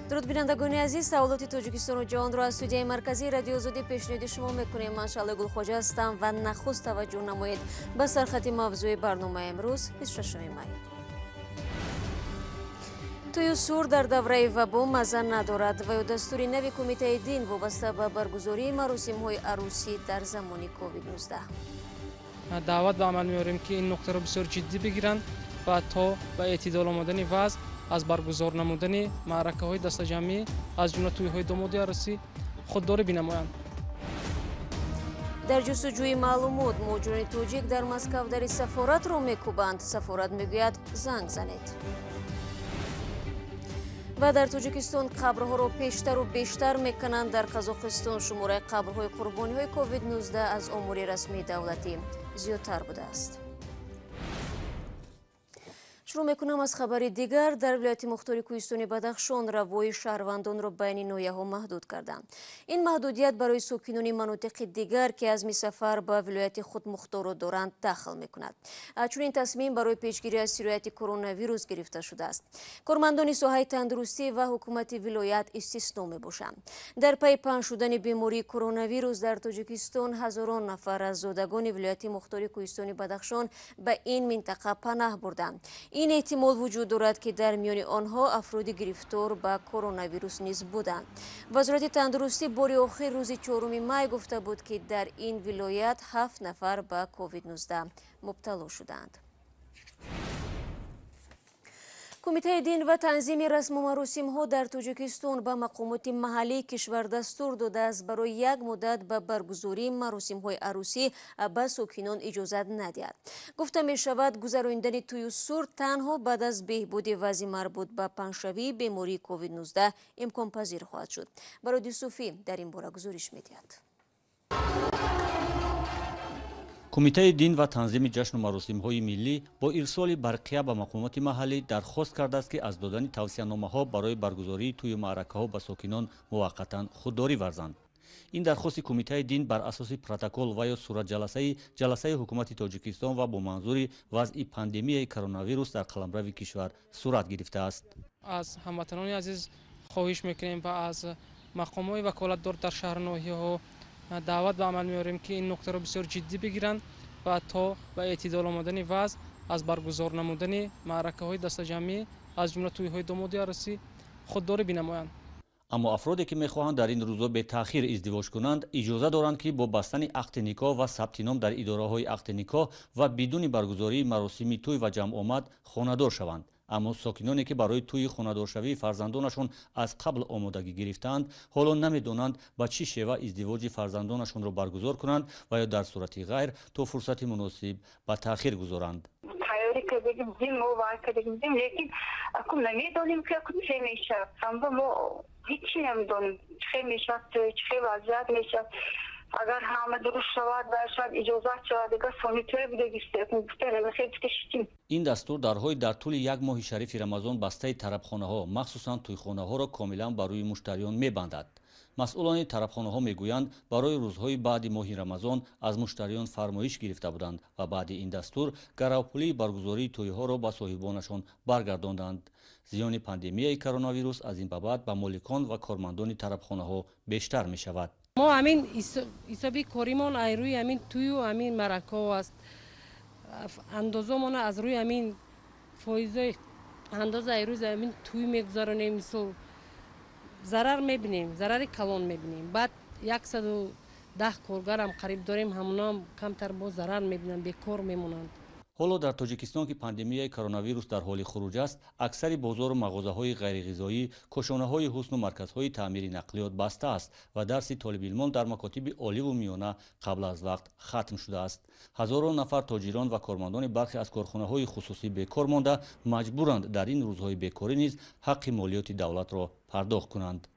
Дуруд, бинандагони азиз, саволоти Тоҷикистону ҷаҳонро аз студияи марказии Радиои Озодӣ пешниҳоди шумо мекунем. Ман Шаҳлои Гулхоҷа ҳастам ва нахуст таваҷҷӯҳ намоед ба сархати мавзӯи барномаи имрӯз, 26 май. Тӯю сур дар давраи вабо мазза надорад ва ё дастури нави Кумитаи дин вобаста ба баргузории маросимҳои арӯсӣ дар замони COVID-19. Даъват ба амал меорем, ки ин нуқтаро бисёр ҷиддӣ бигиранд ва то ба эътидол омадани вазъ аз баргузор намудани маъракаҳои дастаҷамъӣ, аз ҷумла тӯйҳои домоди арӯсӣ, худдорӣ бинамоянд. Дар ҷустуҷӯи маълумот муҳоҷирони тоҷик дар Москав дари сафоратро мекӯбанд. Сафорат мегӯяд, занг занед. Ва дар Тоҷикистон қабрҳоро пештару бештар мекунанд. Дар Қазоқистон шумораи қабрҳои қурбониҳои COVID-19 аз омори расмии давлатӣ зиёдтар будааст. Шурӯъ мекунам аз хабари дигар. Дар вилояти мухтори кӯҳистони Бадахшон равои шаҳрвандонро байни ноҳияҳо маҳдуд карданд. Ин маҳдудият барои сокинони манотиқи дигар, ки азми сафар ба вилояти худмухторро доранд, дахл мекунад. Чунин тасмим барои пешгирӣ аз сирояти коронавирус гирифта шудааст. Кормандони соҳаи тандурустӣ ва ҳукумати вилоят истисно мебошанд. Дар пайи паҳн шудани бемории коронавирус дар Тоҷикистон ҳазорон нафар аз зодагони вилояти мухтори кӯҳистони Бадахшон ба ин минтақа панаҳ бурданд. Ин эҳтимол вуҷуд дорад, ки дар миёни онҳо афроди гирифтор ба коронавирус низ буданд. Вазорати тандурустӣ бори охир рӯзи 4 май гуфта буд, ки дар ин вилоят 7 нафар ба COVID-19 мубтало шуданд. Кумитаи дин ва танзими расму маросимҳо дар Тоҷикистон ба мақомоти маҳаллии кишвар дастур додааст, барои як муддат ба баргузории маросимҳои арӯсӣ ба сокинон иҷозат надиҳад. Гуфта мешавад, гузаронидани тӯю сур танҳо баъд аз беҳбуди вазъи марбут ба паҳншавии бемории COVID-19 имконпазир хоҳад шуд. Бароди Юсуфӣ дар ин бора гузориш медиҳад. Кумитаи дин ва танзими ҷашну маросимҳои миллӣ бо ирсоли барқия ба мақомоти маҳаллӣ дархост кардааст, ки аз додани тавсияномаҳо барои баргузории тӯю маъракаҳо ба сокинон муваққатан худдорӣ варзанд. Ин дархости Кумитаи дин бар асоси протокол ва ё суратҷаласаи ҷаласаи ҳукумати Тоҷикистон ва бо манзури вазъи пандемияи коронавирус дар қаламрави кишвар сурат гирифтааст. Аз ҳамватанони азиз хоҳиш мекунем ва аз мақомҳои ваколатдор дар шаҳру ноҳияҳо даъват ба амал меорем, ки ин нуқтаро бисёр ҷиддӣ бигиранд ва то ба эътидол омадани вазъ аз баргузор намудани маъракаҳои дастаҷамъӣ, аз ҷумла тӯйҳои домоди арӯсӣ, худдорӣ бинамоянд. Аммо афроде, ки мехоҳанд дар ин рӯзо бетаъхир издивоҷ кунанд, иҷоза доранд, ки бо бастани ақди никоҳ ва сабти ном дар идораҳои ақди никоҳ ва бидуни баргузории маросими тӯй ва ҷамъомад хонадор шаванд. Аммо сокиноне, ки барои тӯйи хонадоршавии фарзандонашон аз қабл омодагӣ гирифтаанд, ҳоло намедонанд, ба чӣ шева издивоҷи фарзандонашонро баргузор кунанд ва ё дар сурати ғайр то фурсати муносиб ба таъхир гузоранд. Тайёрӣ кардагим, мо вай кардагим, лекин акун намедонем, ки акун чӣ мешавад. Ҳамба мо ҳечи намедонем, чӣ мешавад, чӣ вазъият мешавад. Агар ҳама дуруст шавад, шояд иҷозат шавад, дигар сони тӯй будагистем. Ин дастур дарҳои дар тӯли як моҳи шарифи Рамазон бастаи тарабхонаҳо, махсусан тӯйхонаҳоро комилан ба рӯи муштариён мебандад. Масъулони тарабхонаҳо мегӯянд, барои рӯзҳои баъди моҳи Рамазон аз муштариён фармоиш гирифта буданд ва баъди ин дастур гаравпулии баргузории тӯйҳоро ба соҳибонашон баргардонданд. Зиёни пандемияи коронавирус аз ин ба баъд ба моликон ва кормандони тарабхонаҳо бештар мешавад. Мо ҳамин ҳисоби коримон ай рӯи ҳамин тӯю ҳамин маъракаҳо аст. Андозомона аз рӯи ҳамин фоизои андоза ай рӯзи ҳамин тӯй мегузаронем. Мисол, зарар мебинем, зарари калон мебинем. Баъд 110 коргарам қариб дорем, ҳамонаам камтар боз зарар мебинанд, бекор мемонанд. Ҳоло дар Тоҷикистон, ки пандемияи коронавирус дар ҳоли хуруҷ аст, аксари бозору мағозаҳои ғайриғизоӣ, кошонаҳои ҳусну марказҳои таъмири нақлиёт баста аст ва дарси толибилмон дар макотиби оливу миёна қабл аз вақт хатм шудааст. Ҳазорон нафар тоҷирон ва кормандони бархе аз корхонаҳои хусусӣ бекор монда, маҷбуранд дар ин рӯзҳои бекорӣ низ ҳаққи молиёти давлатро пардохт кунанд.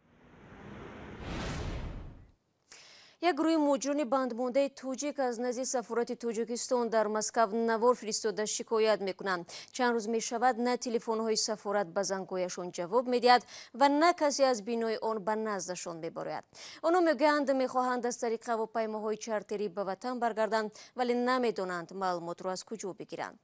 Як гурӯҳи муҳоҷирони бандмондаи тоҷик аз назди сафорати Тоҷикистон дар Москав навор фиристода шикоят мекунанд. Чанд рӯз мешавад, на телефонҳои сафорат ба зангҳояшон ҷавоб медиҳад ва на касе аз бинои он ба наздашон мебарояд. Онҳо мегӯянд, мехоҳанд аз тариқи ҳавопаймоҳои чартерӣ ба ватан баргарданд, вале намедонанд маълумотро аз куҷо бигиранд.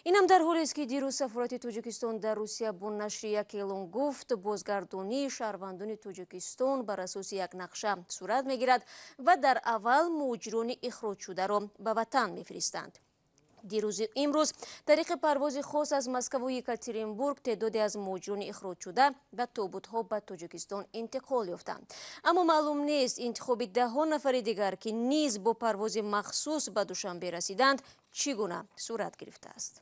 Инам дар ҳолест, ки дирӯз сафорати Тоҷикистон дар Русия бо нашри як эълон гуфт, бозгардонии шаҳрвандони Тоҷикистон бар асоси як нақша сурат мегирад ва дар аввал муҳоҷирони ихроҷшударо ба ватан мефиристанд. Дирӯзи имрӯз тариқи парвози хос аз Москаву Екатеринбург теъдоде аз муҳоҷирони ихроҷшуда ва тобутҳо ба Тоҷикистон интиқол ёфтанд. Аммо маълум нест, интихоби даҳҳо нафари дигар, ки низ бо парвози махсус ба Душанбе расиданд, чӣ гуна сурат гирифтааст.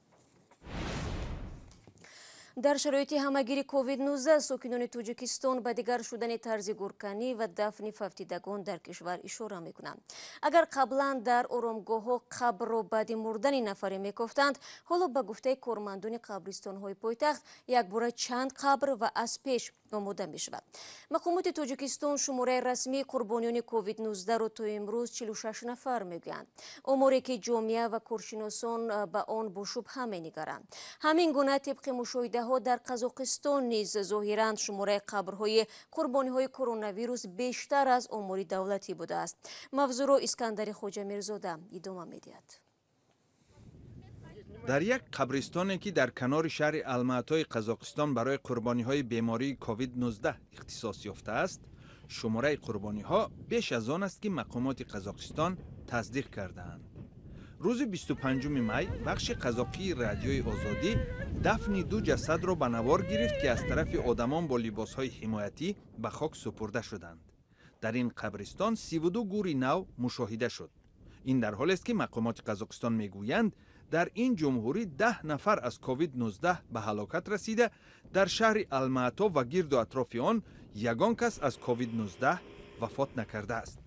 Дар шароити ҳамагири COVID-19 сокинони Тоҷикистон ба дигар шудани тарзи гурканӣ ва дафни фавтидагон дар кишвар ишора мекунанд. Агар қаблан дар оромгоҳҳо қабрро баъди мурдани нафаре мекофтанд, ҳоло ба гуфтаи кормандони қабристонҳои пойтахт якбора чанд қабр ва аз пеш омода мешавад. Мақомоти Тоҷикистон шумораи расмии қурбониёни COVID-19-ро то имрӯз 46 нафар мегӯянд. Оморе ки ҷомеа ва коршиносон ба он бо шубҳа менигаранд. Ҳамин гуна тибқи мушоҳидаҳо дар Қазоқистон низ зоҳиран шумораи қабрҳои қурбониҳои коронавирус бештар аз омори давлатӣ будааст. Мавзӯъро Искандари Хоҷамирзода идома медиҳад. Дар як қабристоне, ки дар канори шаҳри Алмаатои Қазоқистон барои қурбониҳои бемории COVID-19 ихтисос ёфтааст, шумораи қурбониҳо беш аз он аст, ки мақомоти Қазоқистон тасдиқ кардаанд. Рӯзи 25 май бахши қазоқии Радиои Озодӣ дафни ду ҷасадро ба навор гирифт, ки аз тарафи одамон бо либосҳои ҳимоятӣ ба хок супурда шуданд. Дар ин қабристон 32 гури нав мушоҳида шуд. Ин дар ҳолест, ки мақомоти Қазоқистон мегӯянд, дар ин ҷумҳурӣ 10 нафар аз COVID-19 ба ҳалокат расида, дар шаҳри Алмаато ва гирду атрофи он ягон кас аз COVID-19 вафот накардааст.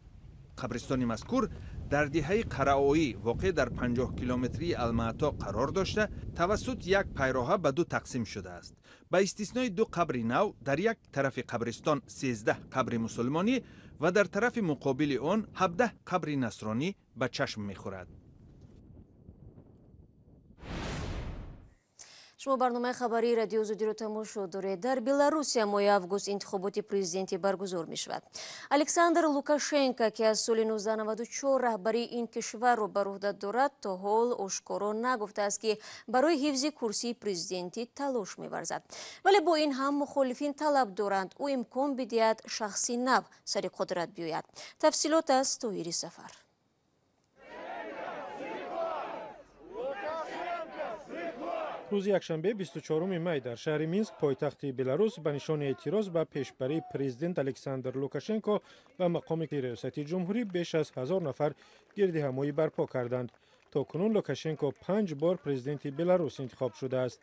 Қабристони мазкур дар деҳаи Қараоӣ, воқеъ дар 50 километрии Алмаато қарор дошта, тавассут як пайроҳа ба ду тақсим шудааст. Ба истиснои ду қабри нав, дар як тарафи қабристон 13 қабри мусулмонӣ ва дар тарафи муқобили он 17 қабри насронӣ ба чашм мехӯрад. Шумо барномаи хабарии Радиои Озодиро тамошо доред. Дар Беларусия моҳи август интихоботи президентӣ баргузор мешавад. Александр Лукашенко, ки аз соли 1994 раҳбарии ин кишварро бар уҳда дорад, то ҳол ошкоро нагуфтааст, ки барои ҳифзи курсии президентӣ талош меварзад. Вале бо ин ҳам мухолифин талаб доранд, ӯ имкон бидиҳад шахси нав сари қудрат биёяд. Тафсилот аз Тоҳири Сафар. Рӯзи якшанбе, 24 май, дар шаҳри Минск, пойтахти Беларус, ба нишони эътироз ба пешбарии президент Александр Лукашенко ба мақоми риёсати ҷумҳурӣ беш аз 1000 нафар гирдиҳамоӣ барпо карданд. То кунун Лукашенко 5 бор президенти Беларус интихоб шудааст.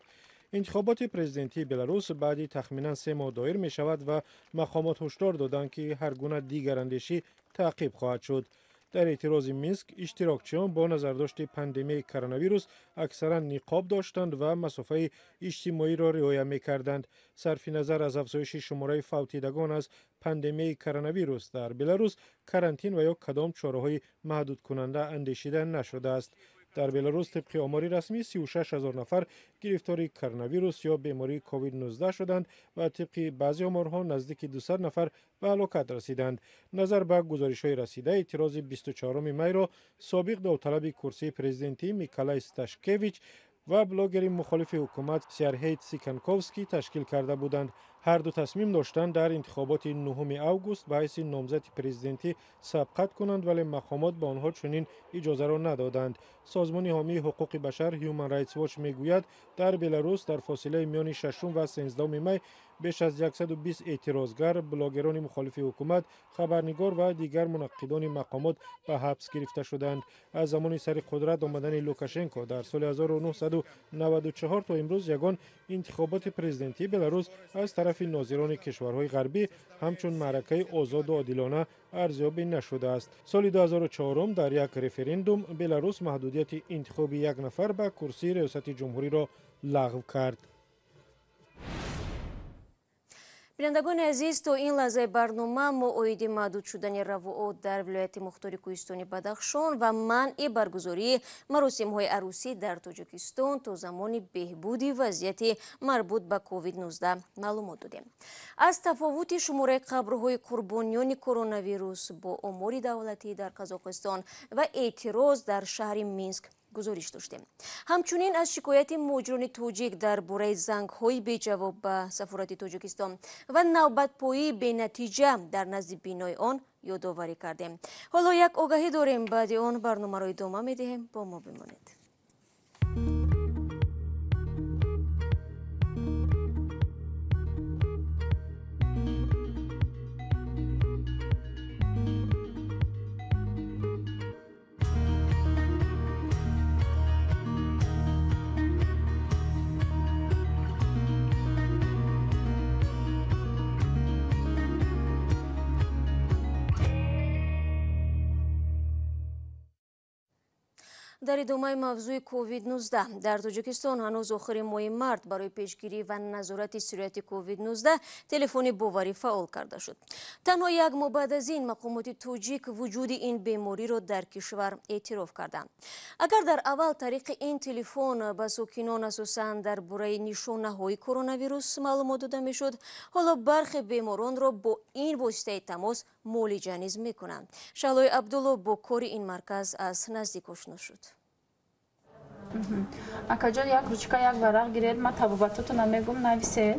Интихоботи президентии Беларус баъди тахминан 3 моҳ доир мешавад ва мақомот ҳушдор доданд, ки ҳар гуна дигарандешӣ таъқиб хоҳад шуд. Дар эътирози Минск иштирокчиён бо назардошти пандемияи коронавирус аксаран ниқоб доштанд ва масофаи иҷтимоиро риоя мекарданд. Сарфи назар аз афзоиши шумораи фавтидагон аз пандемияи коронавирус дар Беларус, карантин ва ё кадом чораҳои маҳдудкунанда андешида нашудааст. Дар Беларус тибқи омори расмӣ 36 ҳазор нафар гирифтори коронавирус ё бемории COVID-19 шуданд ва тибқи баъзе оморҳо наздики 200 нафар ба ҳалокат расиданд. Назар ба гузоришҳои расида, эътирози 24 майро собиқ довталаби курсии президентӣ Миколай Сташкевич ва блогери мухолифи ҳукумат Сярҳей Сиканковский ташкил карда буданд. Ҳар ду тасмим доштанд дар интихоботи 9 август ба ҳайси номзади президентӣ сабқат кунанд, вале мақомот ба онҳо чунин иҷозаро надоданд. Созмони ҳомии ҳуқуқи башар Human Rights Watch мегӯяд, дар Беларус дар фосилаи миёни 6 ва 13 май беш аз 120 эътирозгар, блогерони мухолифи ҳукумат, хабарнигор ва дигар мунаққидони мақомот ба ҳабс гирифта шуданд. Аз замони сари қудрат омадани Лукашенко дар соли 1994 то имрӯз ягон интихоботи президентии Беларус аз тарафи нозирони кишварҳои ғарбӣ ҳамчун маъракаи озоду одилона арзёбӣ нашудааст. Соли 2004 дар як референдум Беларус маҳдудияти интихоби як нафар ба курсии риёсати ҷумҳуриро лағв кард. Бинандагони азиз, то ин лаҳзаи барнома мо оиди маҳдуд шудани равуот дар вилояти мухтори кӯҳистони Бадахшон ва манъи баргузории маросимҳои арӯсӣ дар Тоҷикистон то замони беҳбуди вазъияти марбут ба COVID-19 маълумот додем. Аз тафовути шумораи қабрҳои қурбониёни коронавирус бо омори давлатӣ дар Қазоқистон ва эътироз дар шаҳри Минск гузориш доштем. Ҳамчунин аз шикояти муҳоҷирони тоҷик дар бораи зангҳои беҷавоб ба сафорати Тоҷикистон ва навбатпоии бенатиҷа дар назди бинои он ёдоварӣ кардем. Ҳоло як огаҳӣ дорем, баъди он барномаро идома медиҳем. Бо мо бимонед. Дар идомаи мавзӯи COVID-19 дар Тоҷикистон ҳанӯз охири моҳи март барои пешгирӣ ва назорати сирояти COVID-19 телефони боварӣ фаъол карда шуд. Танҳо як моҳ баъд аз ин мақомоти тоҷик вуҷуди ин бемориро дар кишвар эътироф карданд. Агар дар аввал тариқи ин телефон ба сокинон асосан дар бораи нишонаҳои коронавирус маълумот дода мешуд, ҳоло бархе беморонро бо ин воситаи тамос муолиҷа низ мекунанд. Шаҳлои Абдулло бо кори ин марказ аз наздик ошно шуд. Акаҷон, як ручка, як варақ гиред, ман табобатотона мегум, нависед.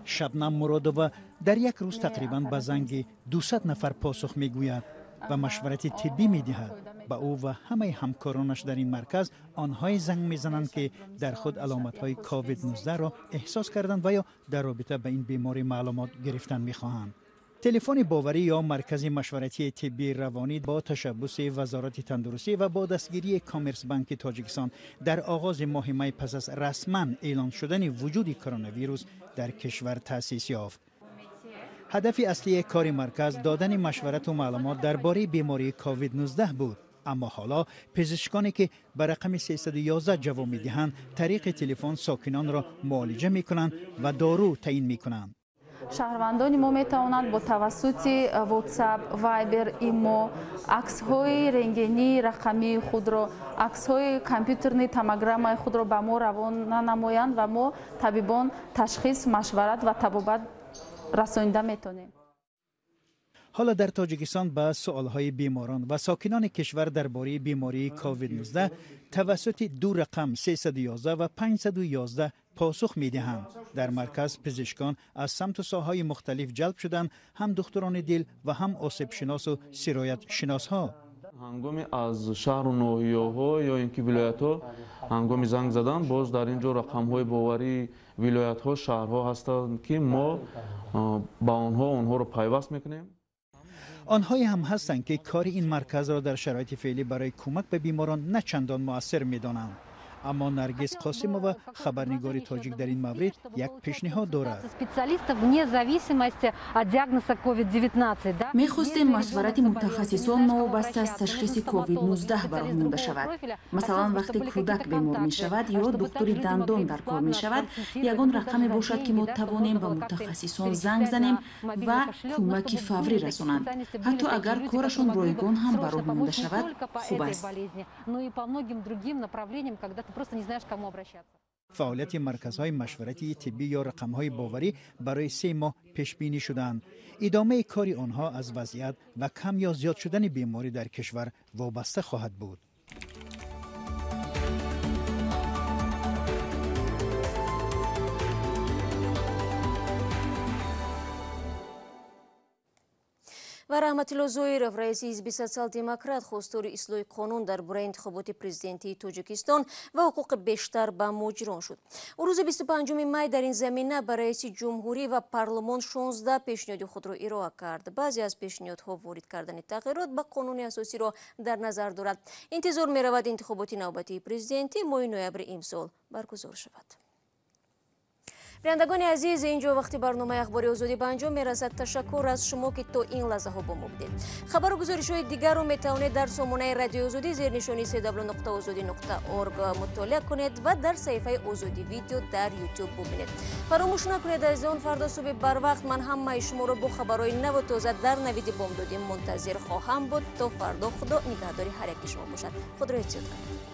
Шабнам Муродова дар як рӯз тақрибан ба занги 200 нафар посух мегӯяд ва машварати тиббӣ медиҳад. Ба ӯ ва ҳамаи ҳамкоронаш дар ин марказ онҳое занг мезананд, ки дар худ аломатҳои COVID-19-ро эҳсос карданд ва ё дар робита ба ин беморӣ маълумот гирифтан мехоҳанд. Телефони боварӣ ё маркази машваратии тиббии равонӣ бо ташаббуси Вазорати тандурустӣ ва бо дастгирии Коммерсбанки Тоҷикистон дар оғози моҳи май пас аз расман эълон шудани вуҷуди коронавирус дар кишвар таъсис ёфт. Ҳадафи аслии кори марказ додани машварату маълумот дар бораи бемории COVID-19 буд. Аммо ҳоло пизишконе ки ба рақами 311 ҷавоб медиҳанд, тариқи телефон сокинонро муолиҷа мекунанд ва дору таъин мекунанд. Шаҳрвандони мо метавонанд бо тавассути WhatsApp, Viber, Imo аксҳои рентгении рақамии худро, аксҳои компютерни томограммаи худро ба мо равона намоянд ва мо табибон ташхис, машварат ва табобат расонида метавонем. Ҳоло дар Тоҷикистон ба суолҳои беморон ва сокинони кишвар дар бораи бемории COVID-19 тавассути ду рақам 311 ва 511 посух медиҳанд. Дар марказ пизишкон аз самту соҳаҳои мухталиф ҷалб шуданд, ҳам духтурони дил ва ҳам осебшиносу сироятшиносҳо. Ҳангоми аз шаҳру ноҳияҳо ё ин ки вилоятҳо ҳангоми занг задан, боз дар ин ҷо рақамҳои боварии вилоятҳо, шаҳрҳо ҳастанд, ки мо ба онҳоро пайваст мекунем. Онҳое ҳам ҳастанд, ки кори ин марказро дар шароити феълӣ барои кӯмак ба беморон на чандон муассир медонанд. Аммо Наргиз Қосимова, хабарнигори тоҷик, дар ин маврид як пешниҳод дорад. Мехостем машварати мутахассисон новобаста аз ташхиси COVID-19 ба роҳ монда шавад. Масалан, вақте кӯдак бемор мешавад ё духтури дандон дар кор мешавад, ягон рақаме бошад, ки мо тавонем ба мутахассисон занг занем ва кӯмаки фаврӣ расонанд. Ҳатто агар корашон ройгон ҳам ба роҳ монда шавад, хуб аст. Фаъолияти марказҳои машваратии тиббӣ ё рақамҳои боварӣ барои 3 моҳ пешбинӣ шуданд. Идомаи кори онҳо аз вазъият ва кам ё зиёд шудани беморӣ дар кишвар вобаста хоҳад буд. Ва Раҳматулло Зоиров, раиси ҳизби Социал-Демократ, хостори ислоҳи қонун дар бораи интихоботи президентии Тоҷикистон ва ҳуқуқи бештар ба муҳоҷирон шуд. Ӯ рӯзи 25 май дар ин замина ба раиси ҷумҳурӣ ва парлумон 16 пешниҳоди худро ироа кард. Баъзе аз пешниҳодҳо ворид кардани тағйирот ба қонуни асосиро дар назар дорад. Интизор меравад интихоботи навбатии президентӣ моҳи ноябри имсол баргузор шавад. Бинандагони азиз, инҷо вақти барномаи Ахбори Озодӣ ба анҷом мерасад. Ташаккур аз шумо, ки то ин лаҳзаҳо бо мо будед. Хабару гузоришҳои дигарро метавонед дар сомонаи Радиои Озодӣ зернишони cw.ozodi.org мутолиа кунед ва дар саҳифаи Озодӣ Видео дар Ютуб бубинед. Фаромӯш накунед, азизон, фардо субҳи барвақт ман ҳамаи шуморо бо хабарҳои наву тоза дар Навиди Бомдодӣ мунтазир хоҳам буд. То фардо, Худо нигаҳдори ҳар яки шумо бошад. Худро эҳтиёт кунед.